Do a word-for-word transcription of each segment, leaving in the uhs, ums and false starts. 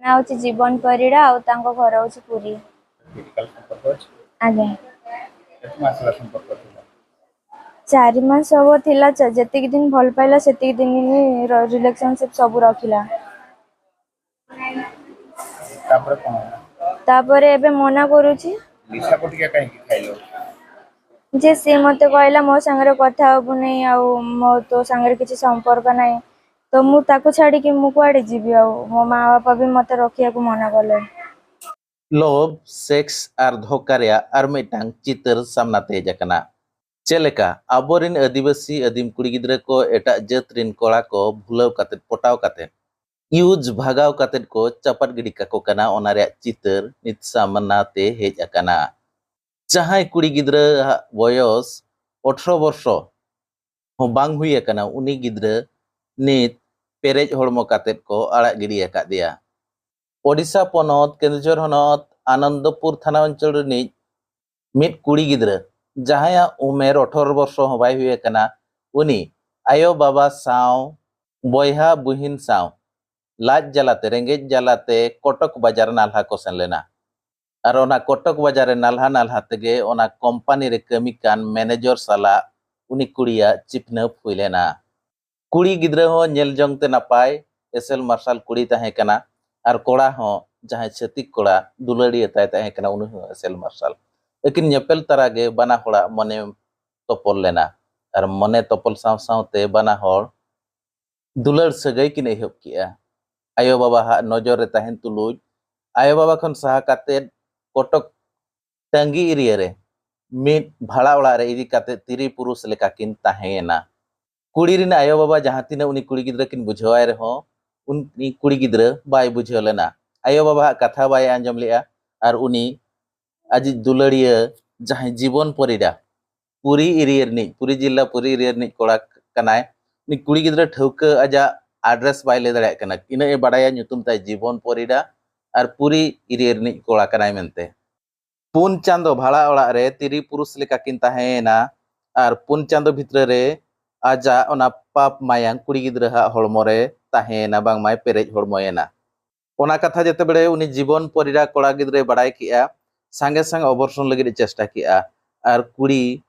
ନାଁ ହଉଛି ଜୀବନ ପରିଡ଼ା ଆଉ ତାଙ୍କ ଘର ହଉଛି ପୁରୀ। ଫିଜିକାଲ ସମ୍ପର୍କ ଅଛି? ଆଜ୍ଞା। କେତେ ମାସ ହେଲା ସମ୍ପର୍କ ଥିଲା? ଚାରି ମାସ ହବ ଥିଲା। ଚ- ଯେତିକି ଦିନ ଭଲ ପାଇଲା, ସେତିକି ଦିନ ହିଁ ରିଲେସନସିପ ସବୁ ରଖିଲା। ତାପରେ କ'ଣ ହେଲା? ତାପରେ ଏବେ ମନା କରୁଛି। ନିଶା ବଟିକା କାହିଁକି ଖାଇଲ? ଯେ ସିଏ ମତେ କହିଲା, "ମୋ ସାଙ୍ଗରେ କଥା ହବୁ ନାହିଁ, ଆଉ ମୋ ତୋ ସାଙ୍ଗରେ କିଛି ସମ୍ପର୍କ ନାହିଁ।" ତ ମୁଁ ତାକୁ ଛାଡିକି ମୁଁ କୁଆଡେ ଯିବି? ଆଉ ମୋ ମା ବାପା ବି ମତେ ରଖିବାକୁ ମନା କଲେ। ᱞᱚᱵᱷ, ᱥᱮᱠᱥ ᱟᱨ ᱫᱷᱳᱠᱟ ᱨᱮᱭᱟᱜ ᱟᱨ ᱢᱤᱫᱴᱟᱝ ᱪᱤᱛᱟᱹᱨ ᱥᱟᱢᱱᱟ ᱛᱮ ᱦᱮᱡ ᱟᱠᱟᱱᱟ᱾ ᱪᱮᱫ ᱞᱮᱠᱟ ᱟᱵᱚᱨᱮᱱ ᱟᱹᱫᱤᱵᱟᱹᱥᱤ ᱟᱹᱫᱤᱢ ᱠᱩᱲᱤ ᱜᱤᱫᱽᱨᱟᱹ ᱠᱚ ᱮᱴᱟᱜ ᱡᱟᱹᱛ ᱨᱮᱱ ᱠᱚᱲᱟ ᱠᱚ ᱵᱷᱩᱞᱟᱹᱣ ᱠᱟᱛᱮᱫ, ᱯᱚᱴᱟᱣ ᱠᱟᱛᱮᱫ, ᱤᱭᱩᱡᱽ ᱵᱷᱟᱜᱟᱣ ᱠᱟᱛᱮᱫ ᱠᱚ ᱪᱟᱯᱟᱫ ᱜᱤᱰᱤ ᱠᱟᱠᱚ ᱠᱟᱱᱟ, ᱚᱱᱟ ᱨᱮᱭᱟᱜ ᱪᱤᱛᱟᱹᱨ ᱱᱤᱛ ᱥᱟᱢᱱᱟ ᱛᱮ ᱦᱮᱡ ᱟᱠᱟᱱᱟ᱾ ᱡᱟᱦᱟᱸᱭ ᱠᱩᱲᱤ ᱜᱤᱫᱽᱨᱟᱹ ᱟᱜ ᱵᱚᱭᱚᱥ ᱟᱴᱷᱨᱚ ᱵᱚᱨᱥᱚ ᱦᱚᱸ ᱵᱟᱝ ᱦᱩᱭ ᱟᱠᱟᱱᱟ, ᱩᱱᱤ ᱜᱤᱫᱽᱨᱟᱹ ᱱᱤᱛ ᱯᱮᱨᱮᱡ ᱦᱚᱲᱢᱚ ᱠᱟᱛᱮᱫ ᱠᱚ ᱟᱲᱟᱜ ᱜᱤᱰᱤ ᱟᱠᱟᱫᱮᱭᱟ᱾ ᱳᱰᱤᱥᱟ ᱯᱚᱱᱚᱛ ᱠᱮᱱᱫᱩᱡᱷᱚᱨ ᱦᱚᱱᱚᱛ ᱟᱱᱚᱱᱫᱚᱯᱩᱨ ᱛᱷᱟᱱᱟ ᱚᱧᱪᱚᱞ ᱨᱤᱱᱤᱡ ᱢᱤᱫ ᱠᱩᱲᱤ ᱜᱤᱫᱽᱨᱟᱹ, ᱡᱟᱦᱟᱸᱭᱟᱜ ᱩᱢᱮᱨ ᱟᱴᱷᱨᱚ ᱵᱚᱨᱥᱚ ᱦᱚᱸ ᱵᱟᱭ ᱦᱩᱭ ᱟᱠᱟᱱᱟ, ᱩᱱᱤ ᱟᱭᱳ ᱵᱟᱵᱟ ᱥᱟᱶ, ᱵᱚᱭᱦᱟ ᱵᱩᱦᱤᱱ ᱥᱟᱶ ᱞᱟᱡ ᱡᱟᱞᱟᱛᱮ, ᱨᱮᱸᱜᱮᱡ ᱡᱟᱞᱟᱛᱮ ᱠᱚᱴᱚᱠ ᱵᱟᱡᱟᱨ ᱱᱟᱞᱦᱟ ᱠᱚ ᱥᱮᱱ ᱞᱮᱱᱟ᱾ ᱟᱨ ᱚᱱᱟ ᱠᱚᱴᱚᱠ ᱵᱟᱡᱟᱨ ᱨᱮ ᱱᱟᱞᱦᱟ ᱱᱟᱞᱦᱟ ᱛᱮᱜᱮ ᱚᱱᱟ ᱠᱳᱢᱯᱟᱱᱤ ᱨᱮ ᱠᱟᱹᱢᱤ ᱠᱟᱱ ᱢᱮᱱᱮᱡᱚᱨ ᱥᱟᱞᱟᱜ ᱩᱱᱤ ᱠᱩᱲᱤᱭᱟᱜ ᱪᱤᱯᱱᱟᱹᱯ ᱦᱩᱭ ᱞᱮᱱᱟ᱾ ᱠᱩᱲᱤ ᱜᱤᱫᱽᱨᱟᱹ ᱦᱚᱸ ᱧᱮᱞ ᱡᱚᱝ ᱛᱮ ᱱᱟᱯᱟᱭ, ᱮᱥᱮᱞ ᱢᱟᱨᱥᱟᱞ ᱠᱩᱲᱤ ᱛᱟᱦᱮᱸ ᱠᱟᱱᱟ, ᱟᱨ ᱠᱚᱲᱟ ᱦᱚᱸ, ᱡᱟᱦᱟᱸᱭ ᱪᱷᱟᱹᱛᱤᱠ ᱠᱚᱲᱟ ᱫᱩᱞᱟᱹᱲᱤᱭᱟᱹ ᱛᱟᱭ ᱛᱟᱦᱮᱸ ᱠᱟᱱᱟ, ᱩᱱᱤ ᱦᱚᱸ ᱮᱥᱮᱞ ᱢᱟᱨᱥᱟᱞ᱾ ᱟᱹᱠᱤᱱ ᱧᱮᱯᱮᱞ ᱛᱟᱨᱟ ᱜᱮ ᱵᱟᱱᱟ ᱦᱚᱲᱟᱜ ᱢᱚᱱᱮ ᱛᱚᱯᱚᱞ ᱞᱮᱱᱟ, ᱟᱨ ᱢᱚᱱᱮ ᱛᱚᱯᱚᱞ ᱥᱟᱶ ᱥᱟᱶᱛᱮ ᱵᱟᱱᱟ ᱦᱚᱲ ᱫᱩᱞᱟᱹᱲ ᱥᱟᱹᱜᱟᱹᱭ ᱠᱤᱱ ᱮᱦᱚᱵ ᱠᱮᱜᱼᱟ᱾ ᱟᱭᱳ ᱵᱟᱵᱟ ᱦᱟᱜ ᱱᱚᱡᱚᱨ ᱨᱮ ᱛᱟᱦᱮᱱ ᱛᱩᱞᱩᱡ, ᱟᱭᱳ ᱵᱟᱵᱟ ᱠᱷᱚᱱ ᱥᱟᱦᱟ ᱠᱟᱛᱮᱫ ᱠᱚᱴᱚᱠ ᱴᱟᱺᱜᱤ ᱮᱨᱤᱭᱟ ᱨᱮ ᱢᱤᱫ ᱵᱷᱟᱲᱟ ᱚᱲᱟᱜ ᱨᱮ ᱤᱫᱤ ᱠᱟᱛᱮᱫ ᱛᱤᱨᱤ ᱯᱩᱨᱩᱥ ᱞᱮᱠᱟ ᱠᱤᱱ ᱛᱟᱦᱮᱸᱭᱮᱱᱟ᱾ ᱠᱩᱲᱤ ᱨᱮᱱ ᱟᱭᱳ ᱵᱟᱵᱟ ᱡᱟᱦᱟᱸ ᱛᱤᱱᱟᱹᱜ ᱩᱱᱤ ᱠᱩᱲᱤ ᱜᱤᱫᱽᱨᱟᱹ ᱠᱤᱱ ᱵᱩᱡᱷᱟᱹᱣᱟᱭ ᱨᱮᱦᱚᱸ, ᱩᱱᱤ ᱠᱩᱲᱤ ᱜᱤᱫᱽᱨᱟᱹ ᱵᱟᱭ ᱵᱩᱡᱷᱟᱹᱣ ᱞᱮᱱᱟ᱾ ᱟᱭᱳ ᱵᱟᱵᱟᱣᱟᱜ ᱠᱟᱛᱷᱟ ᱵᱟᱭ ᱟᱸᱡᱚᱢ ᱞᱮᱜᱼᱟ, ᱟᱨ ᱩᱱᱤ ᱟᱡᱤᱡ ᱫᱩᱞᱟᱹᱲᱤᱭᱟᱹ ᱡᱟᱦᱟᱸᱭ ᱡᱤᱵᱚᱱ ᱯᱚᱨᱤᱰᱟ, ᱯᱩᱨᱤ ᱮᱨᱤᱭᱟ ᱨᱤᱱᱤᱡ, ᱯᱩᱨᱤ ᱡᱤᱞᱟ ᱯᱩᱨᱤ ᱮᱨᱤᱭᱟ ᱨᱤᱱᱤᱡ ᱠᱚᱲᱟ ᱠᱟᱱᱟᱭ, ᱩᱱᱤ ᱠᱩᱲᱤ ᱜᱤᱫᱽᱨᱟᱹ ᱴᱷᱟᱹᱣᱠᱟᱹ ᱟᱡᱟᱜ ᱟᱰᱨᱮᱥ ᱵᱟᱭ ᱞᱟᱹᱭ ᱫᱟᱲᱮᱭᱟᱜ ᱠᱟᱱᱟ᱾ ᱤᱱᱟᱹᱜ ᱮ ᱵᱟᱲᱟᱭᱟ ᱧᱩᱛᱩᱢ ᱛᱟᱭ ᱡᱤᱵᱚᱱ ᱯᱚᱨᱤᱰᱟ ᱟᱨ ᱯᱩᱨᱤ ᱮᱨᱤᱭᱟ ᱨᱤᱱᱤᱡ ᱠᱚᱲᱟ ᱠᱟᱱᱟᱭ ᱢᱮᱱᱛᱮ᱾ ᱯᱩᱱ ᱪᱟᱸᱫᱚ ᱵᱷᱟᱲᱟ ᱚᱲᱟᱜ ᱨᱮ ᱛᱤᱨᱤ ᱯᱩᱨᱩᱥ ᱞᱮᱠᱟ ᱠᱤᱱ ᱛᱟᱦᱮᱸᱭᱮᱱᱟ, ᱟᱨ ᱯᱩᱱ ᱪᱟᱸᱫᱚ ᱵᱷᱤᱛᱨᱤ ᱨᱮ ᱟᱡᱟᱜ ᱚᱱᱟ ᱯᱟᱯ ᱢᱟᱭᱟᱝ ᱠᱩᱲᱤ ᱜᱤᱫᱽᱨᱟᱹ ᱦᱟᱜ ᱦᱚᱲᱢᱚ ᱨᱮ ᱛᱟᱦᱮᱸᱭᱮᱱᱟ, ᱵᱟᱝᱢᱟᱭ ᱯᱮᱨᱮᱡ ᱦᱚᱲᱢᱚᱭᱮᱱᱟ᱾ ᱚᱱᱟ ᱠᱟᱛᱷᱟ ᱡᱮᱛᱮᱵᱮᱲᱮ ᱩᱱᱤ ᱡᱤᱵᱚᱱ ᱯᱚᱨᱤᱲᱟ ᱠᱚᱲᱟ ᱜᱤᱫᱽᱨᱟᱹᱭ ᱵᱟᱲᱟᱭ ᱠᱮᱜᱼᱟ, ᱥᱟᱸᱜᱮ ᱥᱟᱸᱜᱮ ᱚᱵᱚᱨᱥᱚᱱ ᱞᱟᱹᱜᱤᱫ ᱮ ᱪᱮᱥᱴᱟ ᱠᱮᱜᱼᱟ᱾ ᱟᱨ ᱠᱩᱲᱤ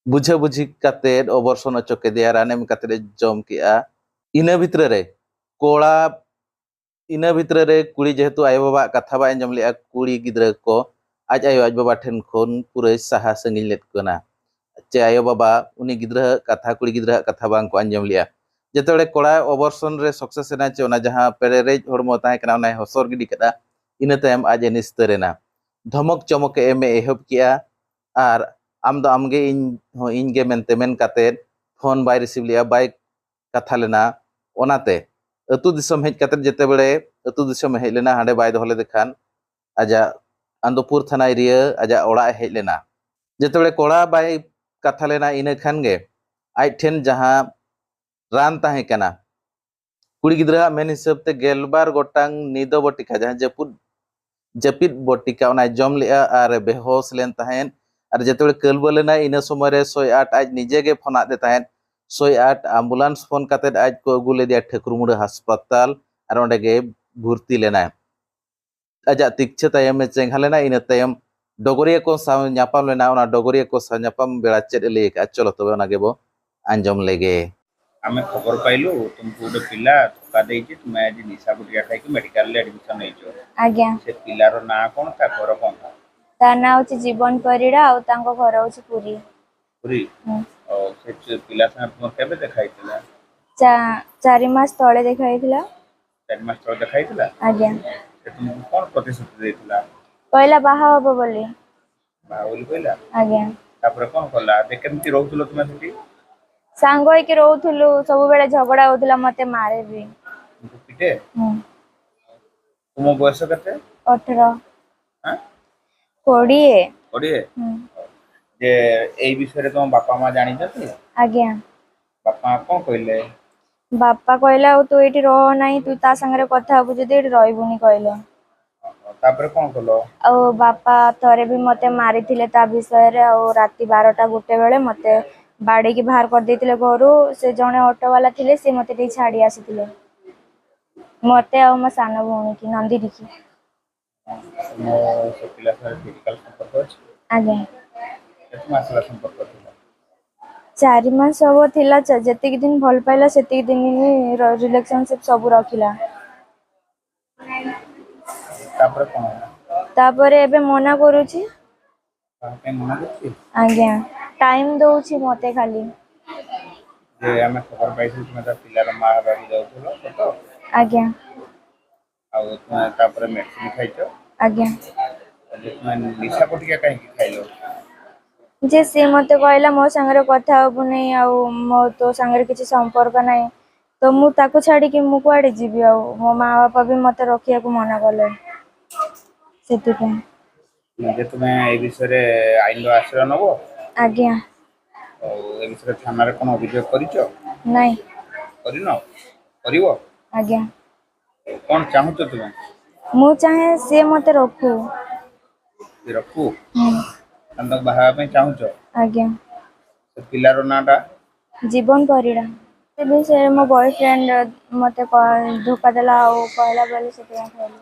ᱵᱩᱡᱷᱟᱹ ᱵᱩᱡᱷᱤ ᱠᱟᱛᱮᱫ ᱚᱵᱚᱨᱥᱚᱱ ᱦᱚᱪᱚ ᱠᱮᱫᱮᱭᱟ, ᱨᱟᱱ ᱮᱢ ᱠᱟᱛᱮᱫ ᱮ ᱡᱚᱢ ᱠᱮᱜᱼᱟ᱾ ᱤᱱᱟᱹ ᱵᱷᱤᱛᱨᱤ ᱨᱮ ᱠᱚᱲᱟ, ᱤᱱᱟᱹ ᱵᱷᱤᱛᱨᱤ ᱨᱮ ᱠᱩᱲᱤ ᱡᱮᱦᱮᱛᱩ ᱟᱭᱳᱼᱵᱟᱵᱟᱣᱟᱜ ᱠᱟᱛᱷᱟ ᱵᱟᱭ ᱟᱸᱡᱚᱢ ᱞᱮᱜᱼᱟ, ᱠᱩᱲᱤ ᱜᱤᱫᱽᱨᱟᱹ ᱠᱚ ᱟᱡ ᱟᱭᱳ ᱟᱡ ᱵᱟᱵᱟ ᱴᱷᱮᱱ ᱠᱷᱚᱱ ᱯᱩᱨᱟᱹᱭ ᱥᱟᱦᱟ ᱥᱟᱺᱜᱤᱧ ᱞᱮᱫ ᱠᱤᱱᱟ᱾ ᱪᱮ ᱟᱭᱳᱼᱵᱟᱵᱟ ᱩᱱᱤ ᱜᱤᱫᱽᱨᱟᱹᱣᱟᱜ ᱠᱟᱛᱷᱟ, ᱠᱩᱲᱤ ᱜᱤᱫᱽᱨᱟᱹᱣᱟᱜ ᱠᱟᱛᱷᱟ ᱵᱟᱝ ᱠᱚ ᱟᱸᱡᱚᱢ ᱞᱮᱜᱼᱟ᱾ ᱡᱮᱛᱮ ᱵᱮᱲᱮ ᱠᱚᱲᱟ ᱚᱵᱚᱨᱥᱚᱱ ᱨᱮ ᱥᱚᱠᱥᱮᱥ ᱮᱱᱟ, ᱪᱮ ᱚᱱᱟ ᱡᱟᱦᱟᱸ ᱯᱮᱨᱮᱡ ᱦᱚᱲᱢᱚ ᱛᱟᱦᱮᱸ ᱠᱟᱱᱟ, ᱚᱱᱟᱭ ᱦᱚᱥᱚᱨ ᱜᱤᱰᱤ ᱠᱟᱫᱟ᱾ ᱤᱱᱟᱹ ᱛᱟᱭᱚᱢ ᱟᱡ ᱮ ᱱᱤᱥᱛᱟᱹᱨ ᱮᱱᱟ᱾ ᱫᱷᱚᱢᱚᱠ ᱪᱚᱢᱚᱠ ᱮ ᱮᱢ ᱮ ᱮᱦᱚᱵ ᱠᱮᱜᱼᱟ᱾ ᱟᱨ "ᱟᱢ ᱫᱚ ᱟᱢᱜᱮ, ᱤᱧ ᱦᱚᱸ ᱤᱧ ᱜᱮ" ᱢᱮᱱᱛᱮ ᱢᱮᱱ ᱠᱟᱛᱮᱫ ᱯᱷᱳᱱ ᱵᱟᱭ ᱨᱤᱥᱤᱵᱷ ᱞᱮᱜᱼᱟ, ᱵᱟᱭ ᱠᱟᱛᱷᱟ ᱞᱮᱱᱟ᱾ ᱚᱱᱟᱛᱮ ᱟᱹᱛᱩ ᱫᱤᱥᱚᱢ ᱦᱮᱡ ᱠᱟᱛᱮᱫ, ᱡᱮᱛᱮ ᱵᱮᱲᱮ ᱟᱹᱛᱩ ᱫᱤᱥᱚᱢ ᱮ ᱦᱮᱡ ᱞᱮᱱᱟ, ᱦᱟᱸᱰᱮ ᱵᱟᱭ ᱫᱚᱦᱚ ᱞᱮᱫᱮ ᱠᱷᱟᱱ, ᱟᱡᱟᱜ ᱟᱱᱫᱚᱯᱩᱨ ᱛᱷᱟᱱᱟ ᱮᱨᱤᱭᱟ ᱟᱡᱟᱜ ᱚᱲᱟᱜ ᱮ ᱦᱮᱡ ᱞᱮᱱᱟ᱾ ᱡᱮᱛᱮ ᱵᱮᱲᱮ ᱠᱚᱲᱟ ᱵᱟᱭ ᱠᱟᱛᱷᱟ ᱞᱮᱱᱟ, ᱤᱱᱟᱹ ᱠᱷᱟᱱ ᱜᱮ ᱟᱡ ᱴᱷᱮᱱ ᱡᱟᱦᱟᱸ ᱨᱟᱱ ᱛᱟᱦᱮᱸ ᱠᱟᱱᱟ, ᱠᱩᱲᱤ ᱜᱤᱫᱽᱨᱟᱹᱣᱟᱜ ᱢᱮᱱ ᱦᱤᱥᱟᱹᱵ ᱛᱮ ᱜᱮᱞᱵᱟᱨ ᱜᱚᱴᱟᱝ ᱱᱤᱫᱟᱹ ᱵᱚᱴᱤᱠᱟ, ᱡᱟᱦᱟᱸ ᱡᱟᱹᱯᱩᱫ ᱡᱟᱹᱯᱤᱫ ᱵᱚᱴᱤᱠᱟ, ᱚᱱᱟᱭ ᱡᱚᱢ ᱞᱮᱜᱼᱟ ᱟᱨ ᱮ ᱵᱮᱦᱚᱥ ᱞᱮᱱ ᱛᱟᱦᱮᱸᱫ᱾ ᱟᱨ ᱡᱮᱛᱮ ᱵᱮᱲᱮ ᱠᱟᱹᱞᱵᱟᱹ ᱞᱮᱱᱟᱭ, ᱤᱱᱟᱹ ᱥᱚᱢᱚᱭ ᱨᱮ ᱥᱚᱭ ᱟᱴ ᱟᱡ ᱱᱤᱡᱮ ᱜᱮ ᱯᱷᱳᱱ ᱟᱫᱮ ᱛᱟᱦᱮᱸᱫ᱾ ᱥᱚᱭ ᱟᱴ ᱟᱢᱵᱩᱞᱟᱱᱥ ᱯᱷᱳᱱ ᱠᱟᱛᱮᱫ ᱟᱡ ᱠᱚ ᱟᱹᱜᱩ ᱞᱮᱫᱮᱭᱟ ᱴᱷᱟᱹᱠᱩᱨᱢᱩᱲᱟᱹ ᱦᱟᱥᱯᱟᱛᱟᱞ ᱟᱨ ᱚᱸᱰᱮ ᱜᱮ ᱵᱷᱚᱨᱛᱤ ᱞᱮᱱᱟᱭ᱾ ᱟᱡᱟᱜ ᱛᱤᱠᱪᱷᱟᱹ ᱛᱟᱭᱚᱢ ᱮ ᱪᱮᱸᱜᱷᱟ ᱞᱮᱱᱟ᱾ ᱤᱱᱟᱹ ᱛᱟᱭᱚᱢ ᱰᱚᱜᱚᱨᱤᱭᱟᱹ ᱠᱚ ᱥᱟᱶ ᱧᱟᱯᱟᱢ ᱞᱮᱱᱟ᱾ ᱚᱱᱟ ᱰᱚᱜᱚᱨᱤᱭᱟᱹ ᱠᱚ ᱥᱟᱶ ᱧᱟᱯᱟᱢ ᱵᱮᱲᱟ ᱪᱮᱫ ᱮ ᱞᱟᱹᱭ ᱟᱠᱟᱫᱼᱟ, ᱪᱚᱞᱚ ᱛᱚᱵᱮ ᱚᱱᱟ ᱜᱮᱵᱚ ᱟᱸᱡᱚᱢ ᱞᱮᱜᱮ᱾ ଆମେ ଖବର ପାଇଲୁ, ତୁମକୁ ଗୋଟେ ପିଲା ଧୋକା ଦେଇଛି, ତୁମେ ଆଜି ନିଶା ଗୁଟଖା ଖାଇକି ମେଡିକାଲରେ ଆଡମିସନ ହେଇଛ। ଆଜ୍ଞା। ସେ ପିଲାର ନାଁ କ'ଣ, ତା ଘର କ'ଣ? ତା ନାଁ ହଉଛି ଜୀବନ ପରିଡ଼ା, ଆଉ ତାଙ୍କ ଘର ହଉଛି ପୁରୀ। ପୁରୀ? ହୁଁ। ଓ, ସେ ଚ-, ପିଲା ସାଙ୍ଗରେ ତୁମର କେବେ ଦେଖା ହେଇଥିଲା? ଚା-, ଚାରି ମାସ ତଳେ ଦେଖା ହେଇଥିଲା। ଚାରି ମାସ ତଳେ ଦେଖା ହେଇଥିଲା? ଆଜ୍ଞା। ସେ ତୁମକୁ କ'ଣ ପ୍ରତିଶ୍ରୁତି ଦେଇଥିଲା? କହିଲା ବାହା ହବ ବୋଲି। ବାହା ବୋଲି କହିଲା? ଆଜ୍ଞା। ତାପରେ କ'ଣ କଲା? ଯେ କେମିତି ରହୁଥିଲ ତୁମେ ସେଠି? ସାଙ୍ଗ ହେଇକି ରହୁଥିଲୁ, ସବୁବେଳେ ଝଗଡ଼ା ହଉଥିଲା, ମତେ ମାରେ ବି। ତୁମକୁ ପିଟେ? ହୁଁ। ତୁମ ବୟସ କେତେ? ଅଠର। ଆଁ? କୋଡ଼ିଏ। କୋଡ଼ିଏ? ହୁଁ। ଯେ ଏଇ ବିଷୟରେ ତମ ବାପା ମା ଜାଣିଛନ୍ତି? ଆଜ୍ଞା। ବାପା ମା କ'ଣ କହିଲେ? ବାପା କହିଲେ, "ଆଉ ତୁ ଏଇଠି ରହ ନାହିଁ, ତୁ ତା ସାଙ୍ଗରେ କଥା ହବୁ ଯଦି ଏଇଠି ରହିବୁନି," କହିଲେ। ଓହୋ, ତାପରେ କ'ଣ କଲ? ଆଉ ବାପା ଥରେ ବି ମତେ ମାରିଥିଲେ ତା ବିଷୟରେ, ଆଉ ରାତି ବାରଟା ଗୋଟେ ବେଳେ ମତେ ବାଡ଼େଇକି ବାହାର କରିଦେଇଥିଲେ ଘରୁ। ସେ ଜଣେ ଅଟୋବାଲା ଥିଲେ, ସେ ମତେ ଟିକେ ଛାଡ଼ି ଆସିଥିଲେ। ମୋତେ ଆଉ ମୋ ସାନ ଭଉଣୀ କି, ନନ୍ଦିନୀ କି। ତୁମ ସେ ପିଲା ସାଙ୍ଗରେ ଫିଜିକାଲ ସମ୍ପର୍କ ଅଛି? ଆଜ୍ଞା। କେତେ ମାସ ହେଲା ସମ୍ପର୍କ ଥିଲା? ଚାରି ମାସ ହବ ଥିଲା। ଚ-, ଯେତିକି ଦିନ ଭଲ ପାଇଲା, ସେତିକି ଦିନ ହିଁ ର-, ରିଲେସନସିପ ସବୁ ରଖିଲା। ତାପରେ କ'ଣ ହେଲା? ତାପରେ ଏବେ ମନା କରୁଛି। କାହା ପାଇଁ ମନା କରୁଛି? ଆଜ୍ଞା, ଟାଇମ ଦଉଛି ମୋତେ ଖାଲି। ଯେ ଆମେ ଖବର ପାଇଥିଲୁ, ତୁମେ ତା ପିଲାର ମା ହେବାକୁ ଯାଉଥିଲ, ସତ? ଆଜ୍ଞା। ଆଉ ତୁମେ ତାପରେ ମେଡିସିନ ଖାଇଛ? ଆଜ୍ଞା। ଯେ ତୁମେ ନିଶା ବଟିକା କାହିଁକି ଖାଇଲ? ଯେ ସିଏ ମୋତେ କହିଲା, "ମୋ ସାଙ୍ଗରେ କଥା ହବୁନି, ଆଉ ମୋ, ତୋ ସାଙ୍ଗରେ କିଛି ସମ୍ପର୍କ ନାହିଁ।" ତ ମୁଁ ତାକୁ ଛାଡ଼ିକି ମୁଁ କୁଆଡ଼େ ଯିବି? ଆଉ ମୋ ମା ବାପା ବି ମୋତେ ରଖିବାକୁ ମନା କଲେ, ସେଥିପାଇଁ। ଯେ ତୁମେ ଏ ବିଷୟରେ ଆଇନର ଆଶ୍ରୟ ନବ? ଆଜ୍ଞା। ଆଉ ଏ ବିଷୟରେ ଥାନାରେ କ'ଣ ଅଭିଯୋଗ କରିଛ? ନାଇଁ। କରିନ? କରିବ? ଆଜ୍ଞା। କ'ଣ ଚାହୁଁଛ ତୁମେ? ମୁଁ ଚାହେଁ ସିଏ ମୋତେ ରଖୁ। ସିଏ ରଖୁ? ହୁଁ। ତାହେଲେ ତାକୁ ବାହା ହେବା ପାଇଁ ଚାହୁଁଛ? ଆଜ୍ଞା। ସେ ପିଲାର ନାଁଟା? ଜୀବନ ପରିଡ଼ା। ସେ ବି ସେ ମୋ ବୟଫ୍ରେଣ୍ଡ ମୋତେ କ-, ଧୋକା ଦେଲା ଆଉ କହିଲା ବୋଲି ସେଥିପାଇଁ କହିଲି।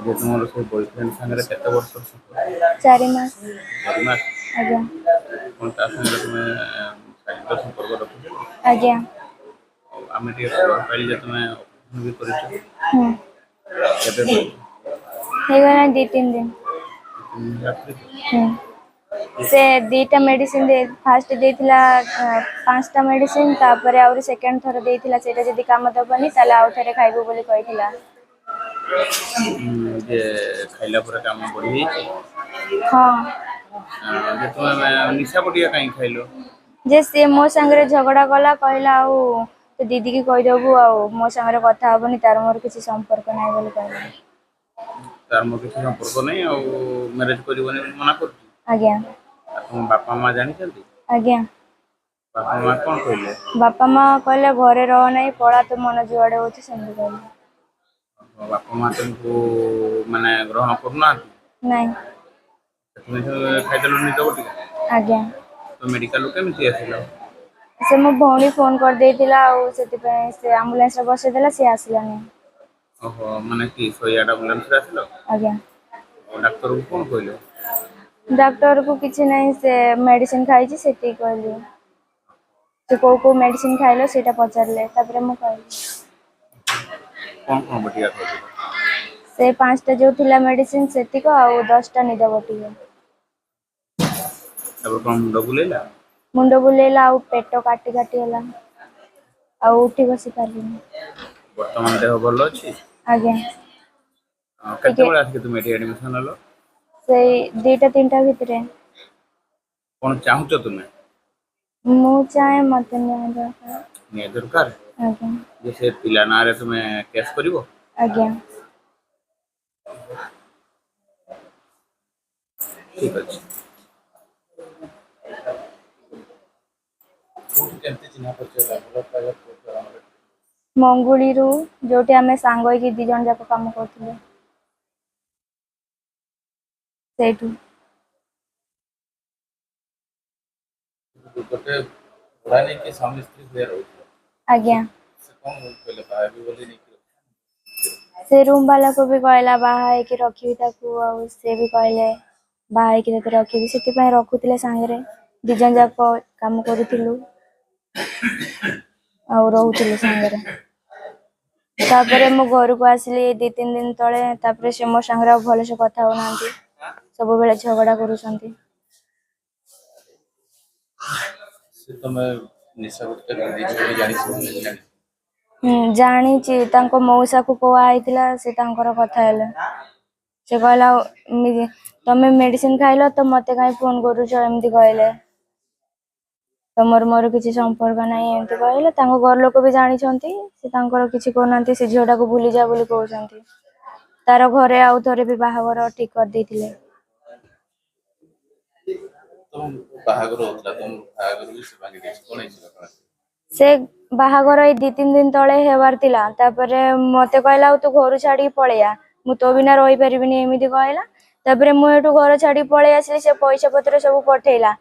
ଯେ ତୁମର ସେ ବୟଫ୍ରେଣ୍ଡ ସାଙ୍ଗରେ କେତେ ବର୍ଷର ସମ୍ପର୍କ? ଚାରି ମାସ। ଚାରି ମାସ? ଆଜ୍ଞା। କ'ଣ ତା ସାଙ୍ଗରେ ତୁମେ ଶାରୀରିକ ସମ୍ପର୍କ ରଖୁଛ? ଆଜ୍ଞା। ଆଉ ଆମେ ଟିକେ ଖବର ପାଇଲୁ ଯେ ତୁମେ ଅପରେସନ ବି କରିଛ। ହୁଁ। କେବେ କରିଛ? ହେଇଗଲାଣି ଦି ତିନି ଦିନ। ତିନି ଦିନ ହେଲା କରିଛ? ହୁଁ। ସେ ଦିଟା ମେଡିସିନ ଦେଇ, ଫାଷ୍ଟ ଦେଇଥିଲା, ଆ, ପାଞ୍ଚଟା ମେଡିସିନ, ତାପରେ ଆହୁରି ସେକେଣ୍ଡ ଥର ଦେଇଥିଲା, ସେଇଟା ଯଦି କାମ ଦବନି, ତାହେଲେ ଆଉ ଥରେ ଖାଇବୁ ବୋଲି କହିଥିଲା। ହୁଁ, ଯେ ଖାଇଲା ପରେ କାମ ବଢ଼ିଯାଇଛି? ହଁ। ଆ, ଯେ ତୁମେ ନିଶା ବଟିକା କାହିଁକି ଖାଇଲ? ଯେ ସିଏ ମୋ ସାଙ୍ଗରେ ଝଗଡ଼ା କଲା, କହିଲା, "ଆଉ ତୋ ଦିଦିକି କହିଦେବୁ, ଆଉ ମୋ ସାଙ୍ଗରେ କଥା ହବନି, ତାର ମୋର କିଛି ସମ୍ପର୍କ ନାହିଁ" ବୋଲି କହିଲା। ତାର ମୋର କିଛି ସମ୍ପର୍କ ନାହିଁ, ଆଉ ମ୍ୟାରେଜ କରିବନି ବୋଲି ମନା କରୁଛି? ଆଜ୍ଞା। ଆଉ ତୁମ ବାପା ମା ଜାଣିଛନ୍ତି? ଆଜ୍ଞା। ବାପା ମା କ'ଣ କହିଲେ? ବାପା ମା କହିଲେ, "ଘରେ ରହ ନାହିଁ, ପଳା, ତୋ ମନ ଯୁଆଡ଼େ ହଉଛି ସେମିତି କହିଲେ।" ବାପା ମା ତୁମକୁ ମାନେ ଗ୍ରହଣ କରୁନାହାନ୍ତି? ନାଇଁ। ତୁମେ ଯୋଉ ଖାଇଦେଲନି ନିଦ ବଟିକା? ଆଜ୍ଞା। ତ ମେଡିକାଲରୁ କେମିତି ଆସିଲ? ସେ ମୋ ଭଉଣୀ ଫୋନ୍ କରିଦେଇଥିଲା, ଆଉ ସେଥିପାଇଁ ସେ ଆମ୍ବୁଲାନ୍ସରେ ବସେଇଦେଲା, ସିଏ ଆସିଲାନି। ଓହୋ, ମାନେ କି ସୋୟାଡ ଆମ୍ବୁଲାନ୍ସରେ ଆସିଲ? ଆଜ୍ଞା। ଓ, ଡାକ୍ତରକୁ କ'ଣ କହିଲ? ଡାକ୍ତରକୁ କିଛି ନାହିଁ, ସେ ମେଡିସିନ ଖାଇଛି, ସେତିକି କହିଲି। ସେ କୋଉ କୋଉ ମେଡିସିନ ଖାଇଲ, ସେଇଟା ପଚାରିଲେ, ତାପରେ ମୁଁ କହିଲି। କ'ଣ କ'ଣ ବଟିକା ଖାଇଥିଲ? ସେ ପାଞ୍ଚଟା ଯୋଉ ଥିଲା ମେଡିସିନ, ସେତିକ, ଆଉ ଦଶଟା ନିଦ ବଟିକା। ତାପରେ କ'ଣ ମୁଣ୍ଡ ବୁଲେଇଲା? ମୁଣ୍ଡ ବୁଲେଇଲା, ଆଉ ପେଟ କାଟି କାଟି ହେଲା, ଆଉ ଉଠି ବସି ପାରିଲିନି। ବର୍ତ୍ତମାନ ଦେହ ଭଲ ଅଛି? ଆଜ୍ଞା। ହଁ, କେତେବେଳେ ଆସିକି ତୁମେ ଏଠି ଆଡମିସନ ହେଲ? ସେଇ ଦିଟା ତିନିଟା ଭିତରେ। କ'ଣ ଚାହୁଁଛ ତୁମେ? ମୁଁ ଚାହେଁ ମତେ ନ୍ୟାୟ ଦରକାର। ନ୍ୟାୟ ଦରକାର? ଆଜ୍ଞା। ଯେ ସେ ପିଲା ନାଁରେ ତୁମେ କେସ୍ କରିବ? ଆଜ୍ଞା। ଠିକ୍ ଅଛି। କୋଉଠୁ କେମିତି ଚିହ୍ନା ପରିଚୟ ହେଲା? ଭଲ ପାଇବା କୋଉଠୁ ଆରମ୍ଭ ହେଲା? ମଙ୍ଗୁଳିରୁ, ଯୋଉଠି ଆମେ ସାଙ୍ଗ ହେଇକି ଦି ଜଣ ଯାକ କାମ କରୁଥିଲୁ, ସେଇଠୁ। ଗୋଟେ ଭଡ଼ା ନେଇକି ସ୍ୱାମୀ ସ୍ତ୍ରୀ ଭଳିଆ ରହୁଥିଲେ। ଆଜ୍ଞା। ସେ କ'ଣ କହିଲେ, ବାହା ହେବି ବୋଲି ନେଇକି ରଖିଥିଲେ? ସେ ରୁମ୍ ବାଲାକୁ ବି କହିଲା, "ବାହା ହେଇକି ରଖିବି ତାକୁ", ଆଉ ସେ ବି କହିଲେ, "ବାହା ହେଇକି ତତେ ରଖିବି", ସେଥିପାଇଁ ରଖୁଥିଲେ ସାଙ୍ଗରେ, ଦି ଜଣ ଯାକ କାମ କରୁଥିଲୁ, ଆଉ ରହୁଥିଲୁ ସାଙ୍ଗରେ। ତାପରେ ମୁଁ ଘରକୁ ଆସିଲି ଦି ତିନି ଦିନ ତଳେ, ତାପରେ ସେ ମୋ ସାଙ୍ଗରେ ଆଉ ଭଲସେ କଥା ହଉନାହାନ୍ତି, ସବୁବେଳେ ଝଗଡ଼ା କରୁଛନ୍ତି। ସେ ତମେ ନିଶା ଗୁଟଖା ଖାଇ ଦେଇଛ ବୋଲି ଜାଣିଛ ନା ଜାଣିନ? ହୁଁ, ଜାଣିଛି। ତାଙ୍କ ମଉସାକୁ କୁହା ହେଇଥିଲା, ସେ ତାଙ୍କର କଥା ହେଲେ। ସେ କହିଲା, "ମି-, ତମେ ମେଡିସିନ ଖାଇଲ ତ ମତେ କାହିଁ ଫୋନ କରୁଛ?" ଏମିତି କହିଲେ। "ତମର ମୋର କିଛି ସମ୍ପର୍କ ନାହିଁ", ଏମିତି କହିଲେ। ତାଙ୍କ ଘର ଲୋକ ବି ଜାଣିଛନ୍ତି, ସେ ତାଙ୍କର କିଛି କହୁନାହାନ୍ତି। ସେ ଝିଅଟାକୁ ଭୁଲି ଯା ବୋଲି କହୁଛନ୍ତି। ତାର ଘରେ ଆଉ ଥରେ ବି ବାହାଘର ଠିକ୍ କରିଦେଇଥିଲେ। ତମ ବାହାଘର ହଉଥିଲା, ତମ ବାହାଘର ବି ସେ ଭାଙ୍ଗି ଦେଇଛି, କ'ଣ ହେଇଛି ଘଟଣା? ସେ ବାହାଘର ଏଇ ଦି ତିନି ଦିନ ତଳେ ହେବାର ଥିଲା। ତାପରେ ମତେ କହିଲା, "ଆଉ ତୁ ଘରୁ ଛାଡ଼ିକି ପଳେଇ ଆ, ମୁଁ ତୋ ବିନା ରହିପାରିବିନି", ଏମିତି କହିଲା। ତାପରେ ମୁଁ ଏଠୁ ଘର ଛାଡ଼ିକି ପଳେଇ ଆସିଲି। ସେ ପଇସା ପତ୍ର ସବୁ ପଠେଇଲା,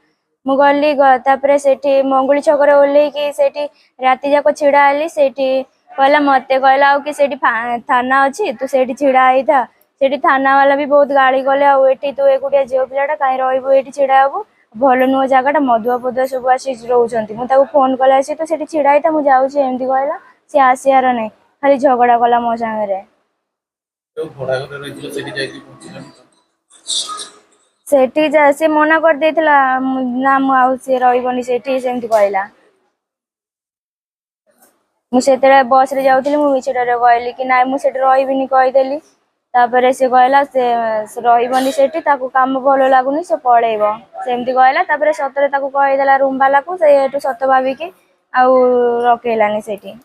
ମୁଁ ଗଲି ଗ- ତାପରେ ସେଠି ମଙ୍ଗୁଳି ଛକରେ ଓହ୍ଲେଇକି ସେଠି ରାତି ଯାକ ଛିଡ଼ା ହେଲି। ସେଠି କହିଲା, ମୋତେ କହିଲା ଆଉ କି ସେଠି ଫା- ଥାନା ଅଛି, ତୁ ସେଠି ଛିଡ଼ା ହେଇଥା। ସେଠି ଥାନାବାଲା ବି ବହୁତ ଗାଳି କଲେ, ଆଉ ଏଠି ତୁ ଏକୁଟିଆ ଝିଅ ପିଲାଟା କାହିଁ ରହିବୁ, ଏଠି ଛିଡ଼ା ହବୁ, ଭଲ ନୁହଁ ଜାଗାଟା, ମଦୁଆ ଫଦୁଆ ସବୁ ଆସି ରହୁଛନ୍ତି। ମୁଁ ତାକୁ ଫୋନ୍ କଲେ, ଆସି ତୁ ସେଠି ଛିଡ଼ା ହେଇଥା, ମୁଁ ଯାଉଛି, ଏମିତି କହିଲା। ସେ ଆସିବାର ନାହିଁ, ଖାଲି ଝଗଡ଼ା କଲା ମୋ ସାଙ୍ଗରେ। ଯୋଉ ଭଡ଼ା ଘରେ ରହିଥିଲ, ସେଠି ଯାଇକି ପହଞ୍ଚିଲନି ତ? ସେଠି ଯା- ସେ ମନା କରିଦେଇଥିଲା, ମୁଁ- ନା, ମୁଁ ଆଉ, ସେ ରହିବନି ସେଠି, ସେମିତି କହିଲା। ମୁଁ ସେତେବେଳେ ବସ୍ରେ ଯାଉଥିଲି, ମୁଁ ମିଛଟାରେ କହିଲି କି ନାଇଁ, ମୁଁ ସେଠି ରହିବିନି କହିଦେଲି। ତାପରେ ସେ କହିଲା ସେ, ସେ ରହିବନି ସେଠି, ତାକୁ କାମ ଭଲ ଲାଗୁନି, ସେ ପଳେଇବ, ସେମିତି କହିଲା। ତାପରେ ସତରେ ତାକୁ କହିଦେଲା ରୁମ୍ ବାଲାକୁ, ସେ ଏଠୁ ସତ ଭାବିକି ଆଉ ରଖେଇଲାନି ସେଠି।